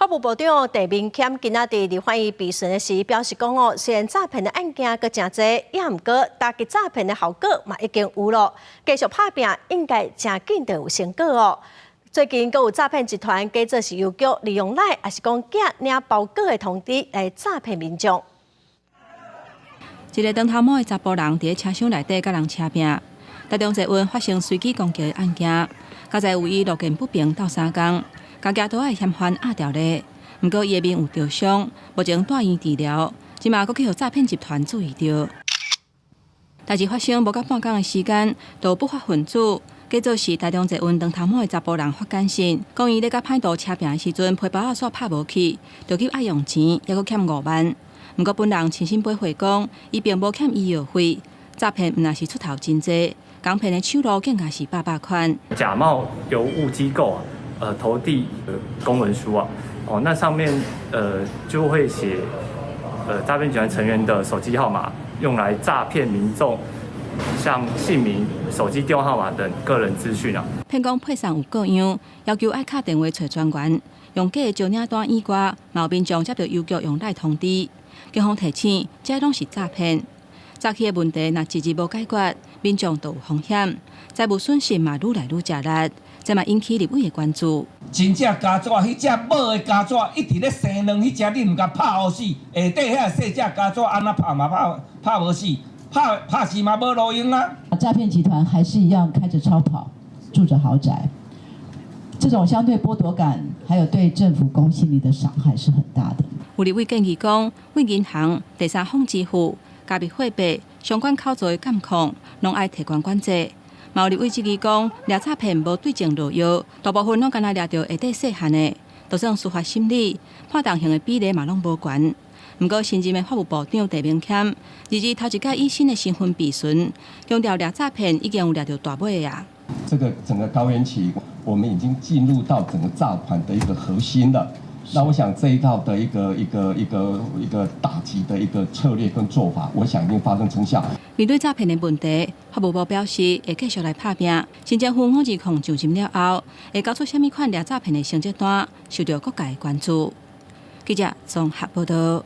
務部長鄭明謙今仔佇立法院備詢的時表示講哦，雖然詐騙的案件閣誠濟，也毋過打擊詐騙的效果嘛已經有咯，繼續拍拚應該誠緊就有成果哦。最近閣有詐騙集團假做是郵局，利用 LINE 抑是講寄領包裹的通知來詐騙民眾。一个長頭毛的查埔人佇咧車廂內底佮人車拚，台中捷運發生隨機攻擊的案件，佳哉有伊路見不平鬥相共，共舉刀仔的嫌犯押牢咧。毋過伊的面有著傷，目前蹛院治療，這馬閣去予詐騙集團注意著。代誌發生無到半工的時間，就有不法分子假做是台中捷運長頭毛的查埔人發簡訊，講伊咧佮歹徒車拚的時陣，皮包仔煞拍無去，就去愛用錢，猶閣欠5萬。毋過本人親身背回講，伊並無欠醫藥費，詐騙毋但是出頭真濟，仝騙的手路更加是百百款。假冒郵務機構啊，投遞公文書啊，哦，那上面就會寫詐騙集團成員的手機號碼，用來詐騙民眾，像姓名、手機電話號碼等個人資訊啊。騙講配送有過樣，要求愛敲電話揣專員，用假的招領單以外，嘛有民眾接著郵局用 LINE 通知。警方提醒，這攏是詐騙。早起的問題若一日無解決，民眾就有風險，財務損失嘛愈來愈食力，這嘛引起立委的關注。真正蚵仔，彼隻母的蚵仔一直咧生卵，彼隻你毋共拍予死，下底遐細隻蚵仔按怎拍嘛拍拍無死，拍拍死嘛無路用啊！詐騙集團還是一樣開著超跑，住著豪宅，這種相對剝奪感，還有對政府公信力的傷害是很大的。有立委建議講，對銀行、第三方支付、加密貨幣相關口座的監控，攏愛提懸管制。嘛有立委質疑講，掠詐騙無對症落藥，大部分攏干焦掠著下底細漢的，就算司法審理，判重刑的比例嘛攏無懸。毋過新任的法務部長鄭明謙，2日頭一擺以新的身份備詢，強調掠詐騙已經有掠著大尾啊。這個整個高原期，我們已經進入到整個詐款的一個核心了。那我想這一套的一個一個一個一個打擊的一個策略跟做法，我想已經發生成效。面對詐騙的問題，法務部表示會繼續來拍拚。新政府520上任了後，會交出啥物款掠詐騙的成績單，受著各界關注。記者綜合報導。